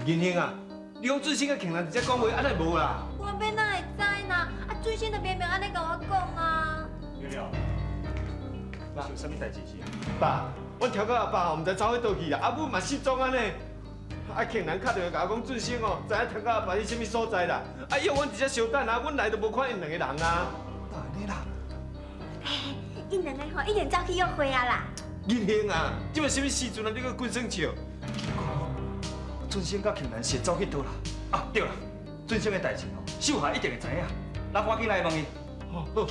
銀杏啊，你講俊生佮慶蘭佇遮講話，按呢無啦？我欲哪會知啦？啊，俊生就明明按呢共我講啊。明亮，有啥物代誌是？爸，阮調教阿爸吼，毋知走去佗去啦，阿母嘛失蹤按呢。啊，慶蘭敲電話共我講，俊生哦，知影調教阿爸佇啥物所在啦。啊，約阮佇遮相等啊，阮來都無看𪜶兩個人啊。哪會按呢啦？𪜶兩個吼已經走去約會啊啦。銀杏啊，這嘛啥物時陣啊？你閣滾耍笑？俊生佮慶蘭是走去佗啦？啊，對啦，俊生的代誌吼，秀霞一定會知影。咱趕緊來問伊。好，好。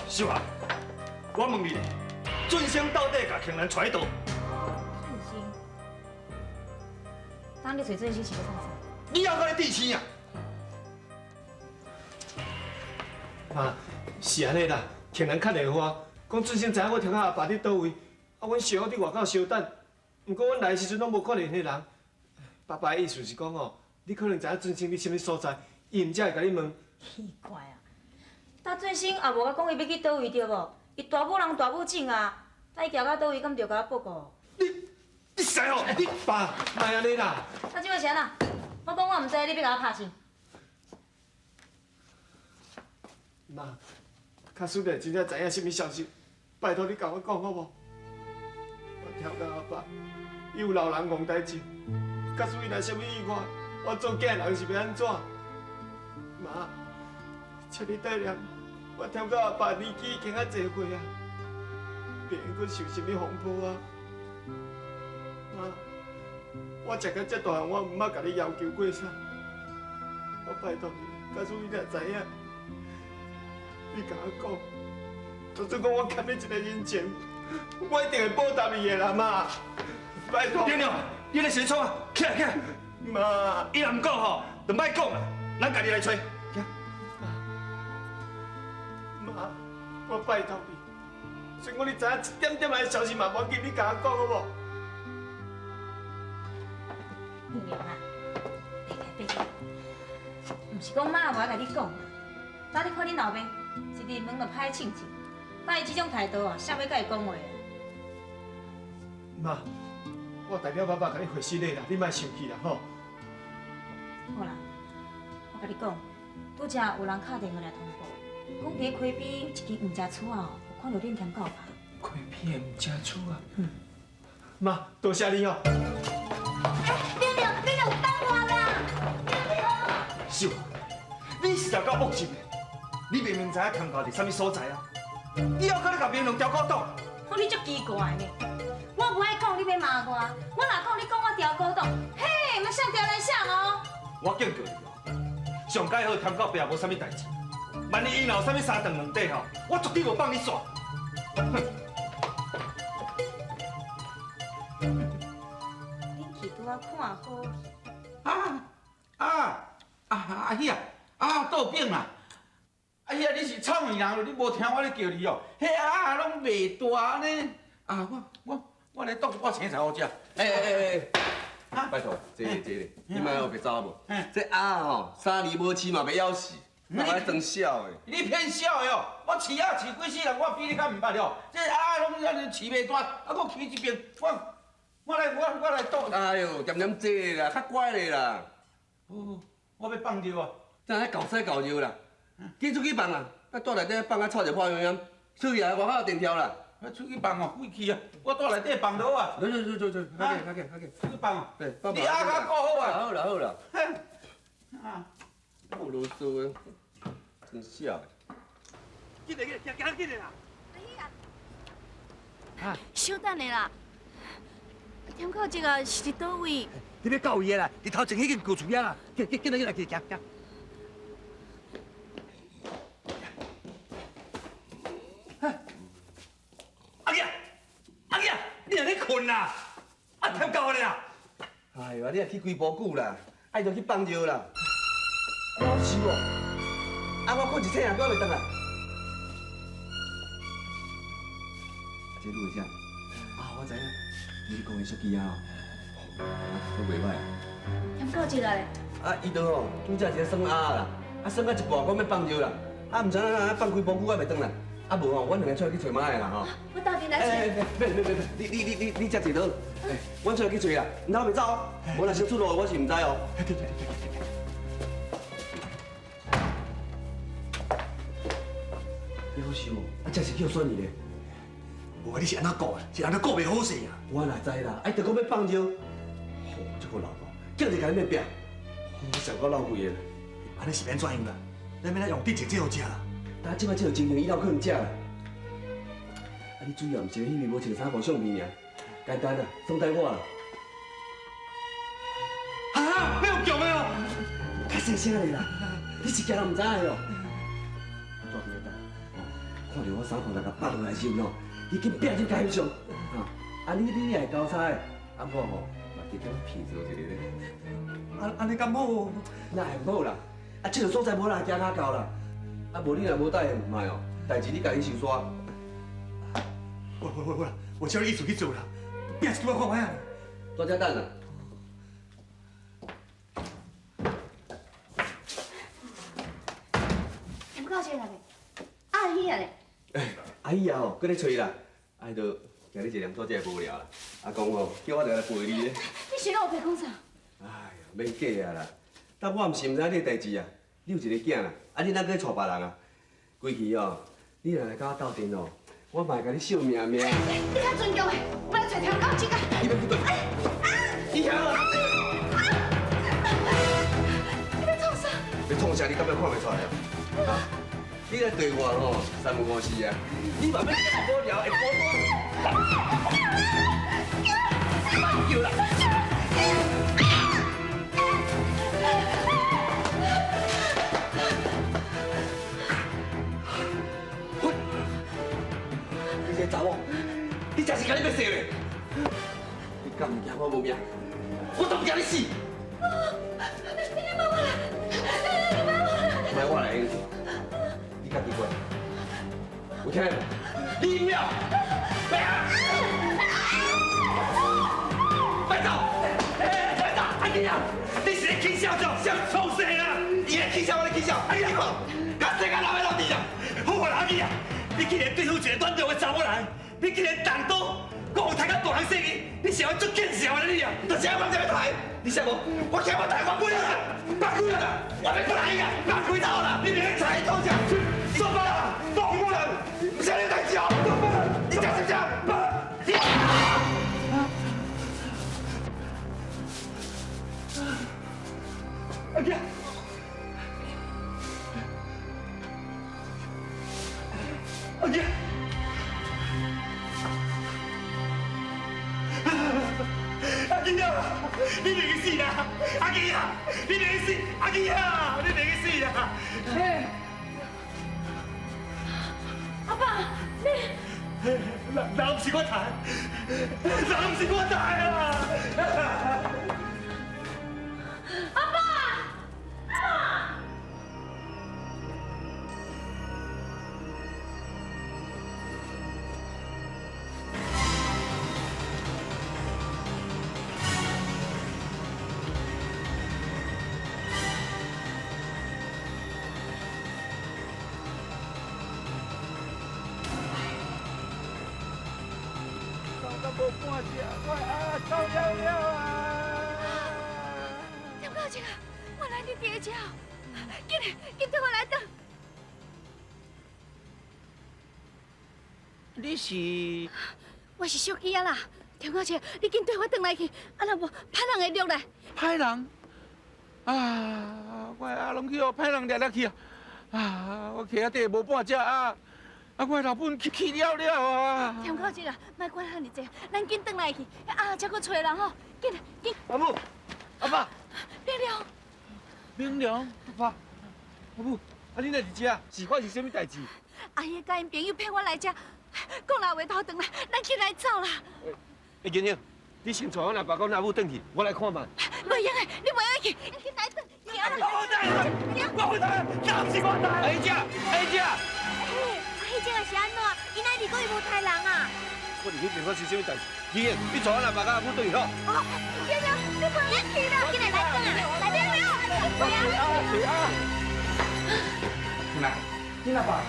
秀霞，我問你，俊生到底共慶蘭帶去佗？俊生，當你揣俊生是欲創啥？你猶閣咧置氣啊？媽，是按呢啦，慶蘭敲電話講俊生知影我調教阿爸佇佗位，啊，阮相好佇外口相等，毋過阮來的時陣攏無看著𪜶彼人。爸爸的意思是講哦，你可能知影俊生佇啥物所在，伊毋才會共你問。奇怪啊，搭俊生也無共我講伊欲去佗位對無？伊大母人大母種啊，啊伊行到佗位，敢著共我報告？你你使哦，你爸，莫按呢啦。啊，這擺是按怎？我講我毋知，你欲共我拍啥？媽，假使你真正知影啥物消息，拜託你共我講好無？我調教阿爸，伊有老人戇呆症，假使伊若啥物意外，我做囝的人是欲按怎？媽，請你體諒，我調教阿爸年紀已經較濟歲啊，袂用閣受啥物風波啊。媽，我食到這大漢，我毋捌共你要求過啥，我拜託你，假使你若知影，你共我講，就算講我欠你一个人情，我一定會報答你的啦，媽。拜託。娘娘，你咧是創啊？起來起來。媽，伊若毋講吼，就莫講啦，咱家己來揣。媽，我拜託你，雖講你知影一點點仔消息嘛，無要緊，你共我講好無？娘啊，爬起來爬起來，毋是講媽無愛共你講啦，昨你看恁老爸一入門就歹性情，佮伊這種態度啊，誰欲佮伊講話啊？媽，我代表爸爸共你回失禮啦，你莫生氣啦吼。好啦，我共你講，拄才有人敲電話來通報，講佇溪邊一間黃家厝仔哦，有看著恁田狗爸。溪邊的黃家厝仔？嗯。媽，多謝你哦。欸，明亮，明亮，等我啦！秀，你實在夠惡心的！你明明知影田狗佇啥物所在啊？你猶閣咧共明亮刁古董？哦，你足奇怪呢！我無愛講，你欲罵我；我若講，你講我刁古董。嘿，毋啥刁來啥哦！我警告你哦，上蓋好田狗爸無啥物代誌，萬一伊若有啥物三長兩短吼，我絕對無放你煞。哼！恁去拄仔看好戲。啊啊啊！阿喜啊，啊倒餅啦！阿喜啊，你是臭耳人，你無聽我咧叫你哦。彼鴨攏袂大呢。啊，我我我來倒一寡青菜予食。欸欸欸，拜託，坐咧坐咧，你莫學白走無？這鴨吼，3年無飼嘛欲枵死，我來裝痟的。你騙痟的哦！我飼鴨飼幾世人，我比你較毋捌哦。這鴨攏按呢飼袂大，啊，閣飼這爿，我我來我我來倒。哎喲，恬恬坐啦，較乖咧啦。哦，我欲放尿啊！怎咧猴屎猴尿啦？緊出去放啦！啊，蹛內底放啊臭著破香煙，出去啊外口有電跳啦。出去放哦，廢去啊！我蹛內底放就好啊。去去去去，較緊較緊較緊。出去放哦。對，你鴨較顧好啊。好啦好啦。啊。無囉嗦的，真痟的。緊來緊來，行行緊來啦！啊！稍等下啦，田口這個是佇佗位？你欲到位的啦，佇頭前彼間舊厝遐啦，緊緊緊來緊來，行行。阿囝，阿囝，你若咧睏啦？啊，忝夠咧啦！哎喲，你若去幾無久啦，愛就去放尿啦。老實無？啊，我睏一醒啊，閣袂轉來。這女的啥？啊，我知影，你講的手機啊，閣袂歹啊。忝夠一咧。啊，伊都吼拄才一个耍鴨啦，啊耍到一半講欲放尿啦，啊，毋知影哪放幾無久還袂轉來。啊无吼，阮两个出来去揣妈的啦吼。我斗阵来揣。免免免免，你遮坐倒。哎，阮出来去揣啦，毋通袂走哦。我若先出路，我是毋知哦。对对对对对。夭寿，啊，这是叫选伊咧。无你是按怎顾的？是按怎顾袂好势啊？我哪知啦，啊，伊就阁欲放尿，吼，这个老婆，竟然共你欲拼，我上够浪费的。按呢是欲按怎样啦？咱欲按用滴一这好食啦。但这摆这个情形，伊哪有可能食啦？啊，你主要毋是彼面无穿衫裤相片尔，简单啦，爽带我啦。啊！你有强的哦！较细声咧啦，你是惊人毋知影的哦。我住伫咧等，看到我衫裤来共剥落来时阵哦，你紧拼紧共翕相。啊，你也会交差的，啊我吼嘛加减骗做一个咧。啊，按呢敢好？哪会毋好啦？啊，这个所在无人行较到啦。啊，无你若无带，毋卖哦，代志你家己想煞。好啦好啦好啦，我照你意思去做啦，拼一拄仔看觅啊。在遮等啊。听到这个咧，阿姨啊咧。阿姨啊吼，阁咧揣啦，啊，伊就惊你一个人住遮无聊啦。阿公吼，叫我来陪你咧。你是拢有白讲啥？哎呀，免假啊啦，但我毋是毋知你的代志啊。你有一个囝啦，啊，你哪阁娶别人啊？规气哦，你若来佮我斗阵哦，我嘛会共你惜命命。你较尊重的，我来揣田狗叔啊！你欲去佗？你遐啊！你欲创啥？欲创啥？你敢欲看袂出来啊？你来对我吼，三不五时啊！你嘛欲无聊会孤单？莫叫啦！你这查某，你真是共你欲死咧！你敢毋惊我无命？我都毋惊你死！你莫我啦！你莫我啦！莫我来，你家己过。有听无？你唔要！别走！别走！阿弟啊，你是咧起笑做，想创啥啦？伊咧起笑，我咧起笑。阿弟，你看，甲世界老的老弟啊！好啊，阿弟啊！你竟然对付一个软弱的查某人，你竟然动刀，阁有抬甲大人细腻，你是会足见笑的你啊！就是爱往这边抬，你信无？我起我抬，我不要啦，放开啦，我要过来啊！放开刀啦！你别抬刀只，说吧啦，放我啦！不是你代志哦，你食什么？阿姐。阿姐，阿姐啊，你袂去死啦！阿姐啊，你袂去死！阿姐啊，你袂去死啦！阿爸，你人毋是我刣，人毋是我刣啊！阿爸，无半只，我啊走了了啊！田狗叔啊，原来你伫遮，紧紧缀我来转。你是？我是小鸡仔啦，田狗叔，你紧缀我转来去，啊若无歹人会掠来。歹人？啊，我啊拢去予歹人掠了去啊！啊，我溪仔底无半只鸭。啊！我老本去去了了啊！田狗叔啊，莫管遐尔济，咱紧转来去。鸭才阁找人吼，紧紧。阿母，阿爸。明良。明良，阿爸，阿母，啊你哪伫遮？是发生啥物代志？阿姨佮𪜶朋友骗我来遮，讲老话头转来，咱紧来走啦。欸，英英，你先带阮阿爸佮阿母转去，我来看觅。袂用的，你袂用去，你紧来转。我回来，我回来，哪是我来？阿姐，阿姐。彼种是按怎？伊哪里讲伊无杀人啊？我伫彼边发生啥物代志？英英，你带阮阿爸佮阿母转去好。哦，英英，你快点去啦！紧来来转啊！来来来！来，你阿爸。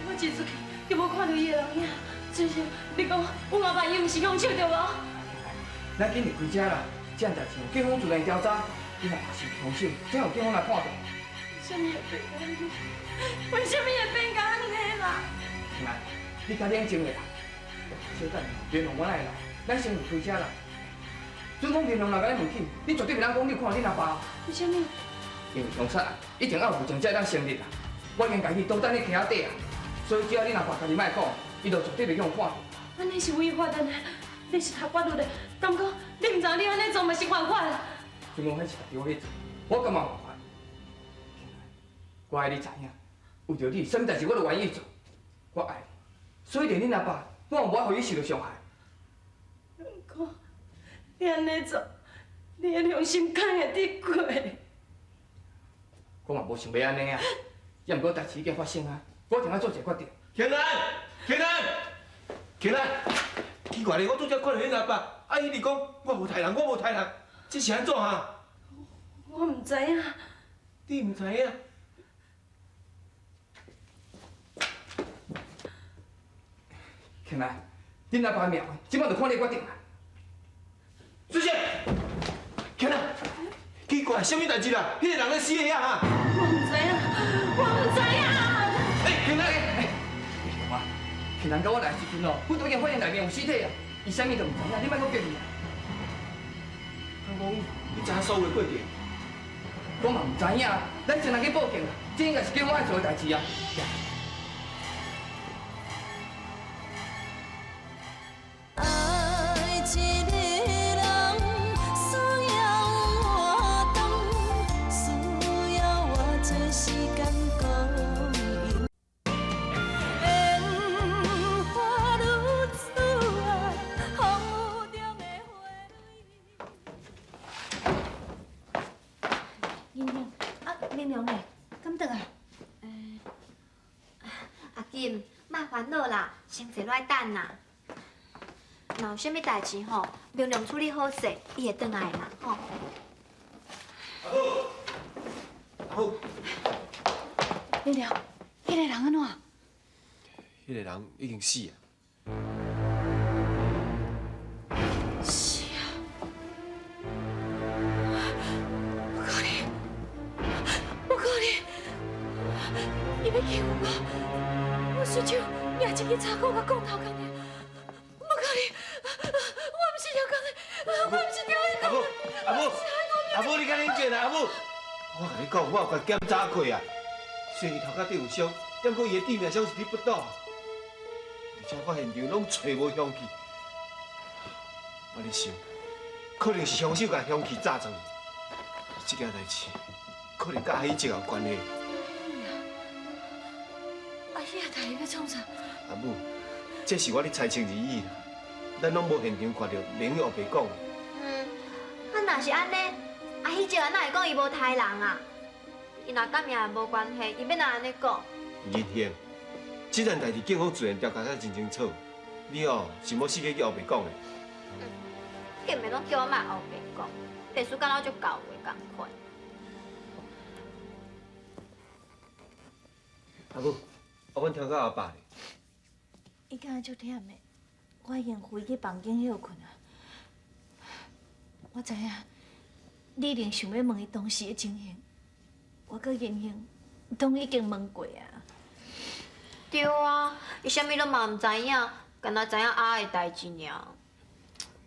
我真出去，就無看著伊的人影。先生，你講，阮阿爸伊毋是兇手對無？咱緊離開這啦，這件代志警方自然調查，你若是兇手，才有警方來判斷。為啥物會變按呢？為啥物會變甲按呢啦？來，你較冷靜下啦。小等下，聯絡我來啦，咱先離開這啦。准講聯絡若共你問起，你絕對袂當講你有看著恁阿爸。為啥物？因為兇殺案一定愛有物證才會當成立啦。我已經共伊都等咧溪仔底啊，所以只要恁阿爸家己莫講，伊就絕對袂予人看著。按呢是違法的呢，你是讀法律的，敢講你毋知你按呢做嘛是犯法？准講彼是家己我去做，我感覺無法。我愛你知影，為著你，啥物代誌我都願意做。我愛你，所以連恁阿爸，我也無愛予伊受著傷害。毋過你按呢做，你的良心敢會得過？我嘛無想欲按呢啊，也毋過代誌已經發生啊，我一定愛做一個決定。天安，天安，天安，奇怪咧，我拄才看著恁阿爸，啊，伊直講我無刣人，我無刣人，這是按怎啊？我毋知影。你毋知影？起來，恁阿爸命，這擺就看你決定啦。水仙，起來，奇怪，啥物代誌啦？彼個人咧死的啊！我毋知影，我毋知影。欸，起來，欸，你看，起來，到我來的時陣哦，阮都已經發現內面有屍體啊，伊啥物都毋知影，你莫閣逼伊啊。敢講你知影所有的過程？我嘛毋知影，咱先來去報警，這應該是警方愛做的代誌啊。先坐落来等啦。若有啥物代志吼，明亮处理好势，伊會轉來啦，吼。阿母，阿母。明亮，彼個人按怎？彼個人已經死啊。死啊！無可能，無可能！伊欲欺負我，我隨手。掠一支柴箍佮摃頭殼爾，無可能！我毋是刁工的，我毋是刁伊。阿母，阿母，阿母，你較冷靜啦，阿母。我共你講，我有共檢查過啊，雖然伊頭殼頂有傷，不過伊的致命傷是佇腹肚，而且我現場攏揣無兇器。我咧想，可能是兇手共兇器炸斷。這件代誌可能佮阿喜姐有關係。阿喜仔，代誌欲創啥？阿母，這是我咧猜測而已啦，咱攏無現場看著，袂用烏白講。嗯，啊，若是按呢，阿喜姐哪會講伊無刣人啊？伊若佮命案無關係，伊欲哪按呢講？銀杏，這件代誌警方自然調查得真清楚，你哦是無資格去烏白講的。嗯，見面攏叫我莫烏白講，律師敢若足厚話仝款。阿母，啊，阮聽到阿爸咧。伊敢若足忝的，我已經扶伊去房間歇睏啊。我知影，你一定想欲問伊當時的情形，我佮銀杏攏已經問過啊。對啊，伊啥物攏嘛毋知影，敢若知影阿的代誌爾。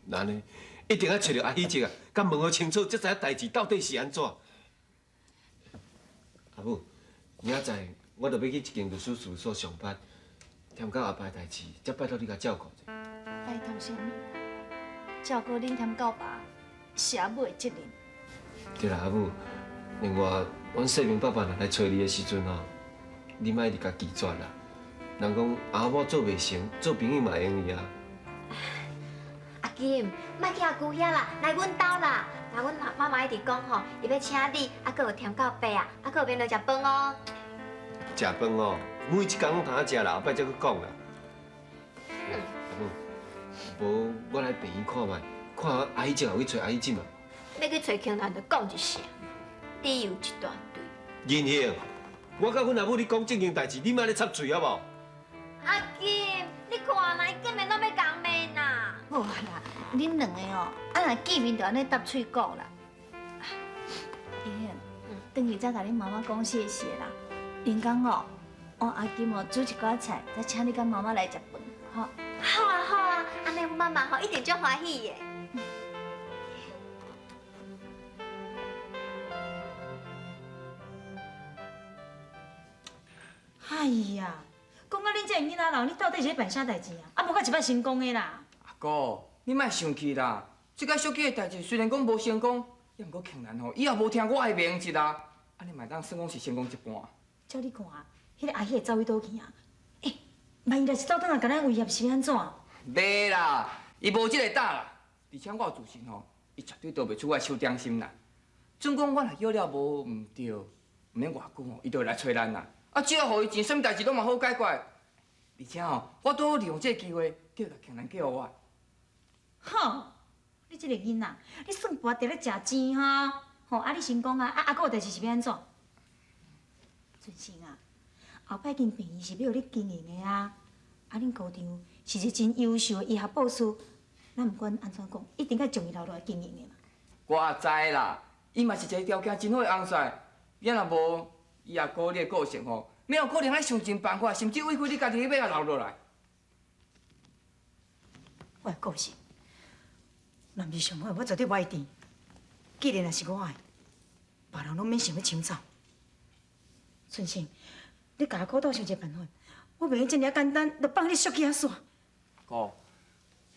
那呢，一定愛揣著阿喜姐啊，共問好清楚，才知影代誌到底是按怎。阿母，明仔載我著欲去一間律師事務所上班。添到阿爸的代誌，才拜託你共照顧者。拜託啥物？照顧恁添到爸是阿母的責任。對啦，阿母。另外，阮世明爸爸若來揣你的時陣吼，你莫一直共拒絕啦。人講阿某做袂成，做朋友嘛會用伊啊。阿金，莫去阿姑遐啦，來阮兜啦。那阮媽媽一直講吼，伊欲請你，啊，閣有添到爸啊，啊，閣有免來食飯哦。食飯哦。每一工攏通食啦，後擺才閣講啦。阿母，無我來病院看覓，看阿喜姐有去揣阿喜姐嘛？欲去揣清蘭，就講一聲，理由一大堆。銀杏，我佮阮阿母咧講正經代誌，你莫咧插喙好無？阿金。恁两个哦，啊若见面就按呢搭喙鼓啦。英英，转去再共恁妈妈讲谢谢啦。恁讲哦，我阿金哦煮一寡菜，再请你佮妈妈来食饭，吼。好啊好啊，按呢阮妈妈吼一定足欢喜的。哎呀，讲到恁这个囡仔人，你到底是咧办啥代志啊？啊，无到一摆成功的啦。阿姑，你莫生气啦。这个小姐的代志虽然讲无成功，也毋过庆兰吼，伊也无听我的名字啦。按呢嘛会当算讲是成功一半。照你看，彼个阿喜会走去佗去啊？欸，万一若是走转来共咱威胁，是欲按怎？袂啦，伊无这个胆啦。而且我有自信吼，伊绝对逃袂出我的手掌心啦。准讲我若约了无毋对，毋免偌久吼，伊就会来揣咱啦。啊，只要予伊钱，啥物代志拢嘛好解决。而且吼，我拄好利用这个机会，叫共庆兰嫁予我。吼，你这个囡仔，你算盘伫咧食钱吼？吼，啊，你先讲啊，啊，阿哥的代志是欲按怎？俊生啊，后摆间病院是欲予你经营的啊，啊，恁姑丈是一个真优秀的医学博士，咱毋管按怎讲，一定爱将伊留落来经营的嘛。我也知啦，伊嘛是一个条件真好的翁婿，你若无伊阿哥你的个性吼，没有可能爱想尽办法，甚至违规你家己欲共留落来。我的个性，若毋是上好，我绝对无爱甜。既然若是我的，别人拢免想欲抢走。春生，你共阿哥斗想一个办法，我袂用这尔简单就放你俗气仔煞。姑，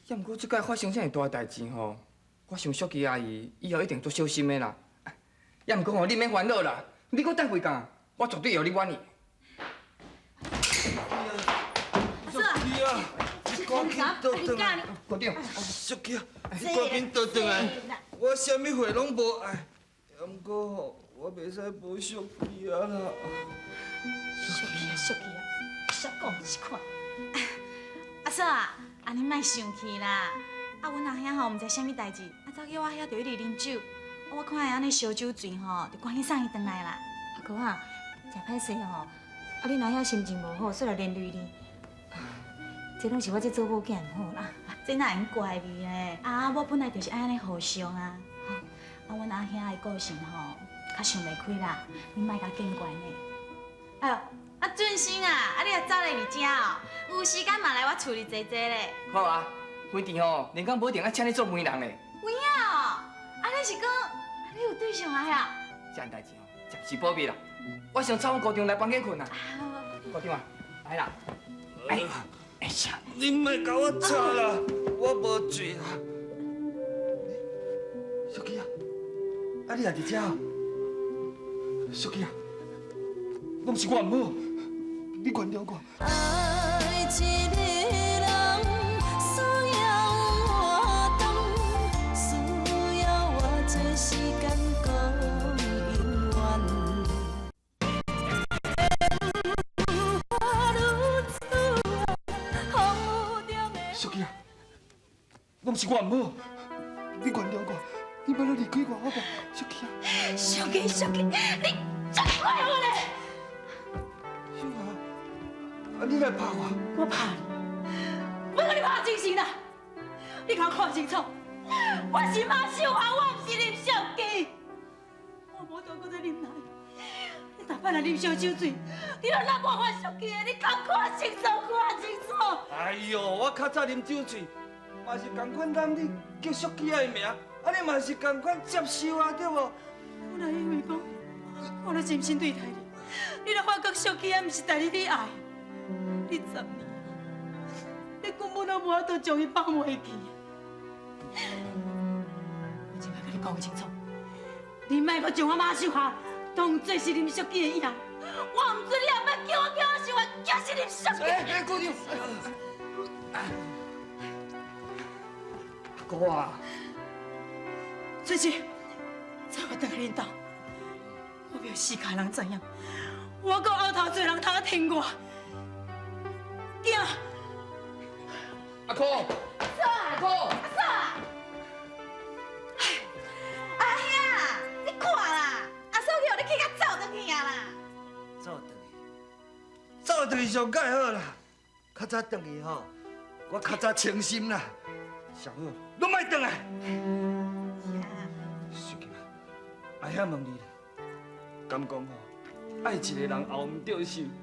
也毋过这摆发生这尔大代志吼，我想淑琪阿姨以后一定足小心的啦。也毋过吼，你免烦恼啦，你阁等几工，我绝对予你满意。淑琪啊，你赶紧倒转来！姑丈，淑琪啊，你赶紧倒转来！我啥物货拢无爱，也毋过吼，我袂使无淑琪啊啦。淑琪啊，淑琪啊，煞讲这款。阿嫂啊，按呢莫生气啦。啊，阮阿兄吼毋知啥物代志，啊，走去我遐就一直啉酒。我看伊按呢烧酒醉吼，就赶紧送伊转来啦。阿哥啊，诚歹势吼，啊，恁阿兄心情无好，煞来连累你。这拢是我这做某囝毋好啦。这哪会用怪你呢？啊，我本来就是爱按呢互相啊。啊，阮阿兄的个性吼，较想袂开啦，你莫共见怪呢。哎呦，啊俊生啊，啊你也早来伫遮哦，有时间嘛来我厝里坐坐咧。好啊，反正吼，连讲无一定爱请你做媒人咧。有影哦，啊你是讲，啊你有对象啊遐？这件代志吼，暂时保密啦。我先走阮姑丈来房间睏啦。姑丈啊，来啦。哎，哎呀，你莫共我吵啦，我无醉啦。淑琪啊，啊你也伫遮？淑琪啊，拢是我毋好，你原谅我。爱一个人需要偌长，需要偌济时间，阁永远。淑琪啊，拢是我毋好，你原谅我，你莫离开我好无？淑琪啊，淑琪，淑琪，你真怪我咧！秀华，啊你来拍我？我拍你，我共你拍精神啦！你共我看清楚，我是马秀华，我毋是林淑琪。我无当阁再忍耐，你逐摆来啉烧酒醉，你都揽我我淑琪的，你共我看清楚，看清楚！哎呦，我较早啉酒醉，嘛是仝款揽你叫淑琪仔的名，啊你嘛是仝款接受啊，对无？我若以为讲，我咧真心对待你，你若发觉淑琪仔毋是代你去爱，你10年，你根本都无法度将伊放袂记。我这摆共你讲清楚，你莫阁将我马秀华当作是林淑琪的影，我毋准你后摆叫我叫我秀华，就是林淑琪。哎，姑娘，阿哥啊，春生，这我转来恁兜，我欲四跤人知影，我阁后头济人通听我。行。阿哥，阿哥，阿嫂啊！阿兄，你看啦，阿嫂叫你去甲走转去啊啦。走转去，走转去上盖好啦。较早转去吼，我较早清心啦。上好，拢莫轉來。秀琴啊，阿兄問你，敢講吼，愛一個人後毋著心，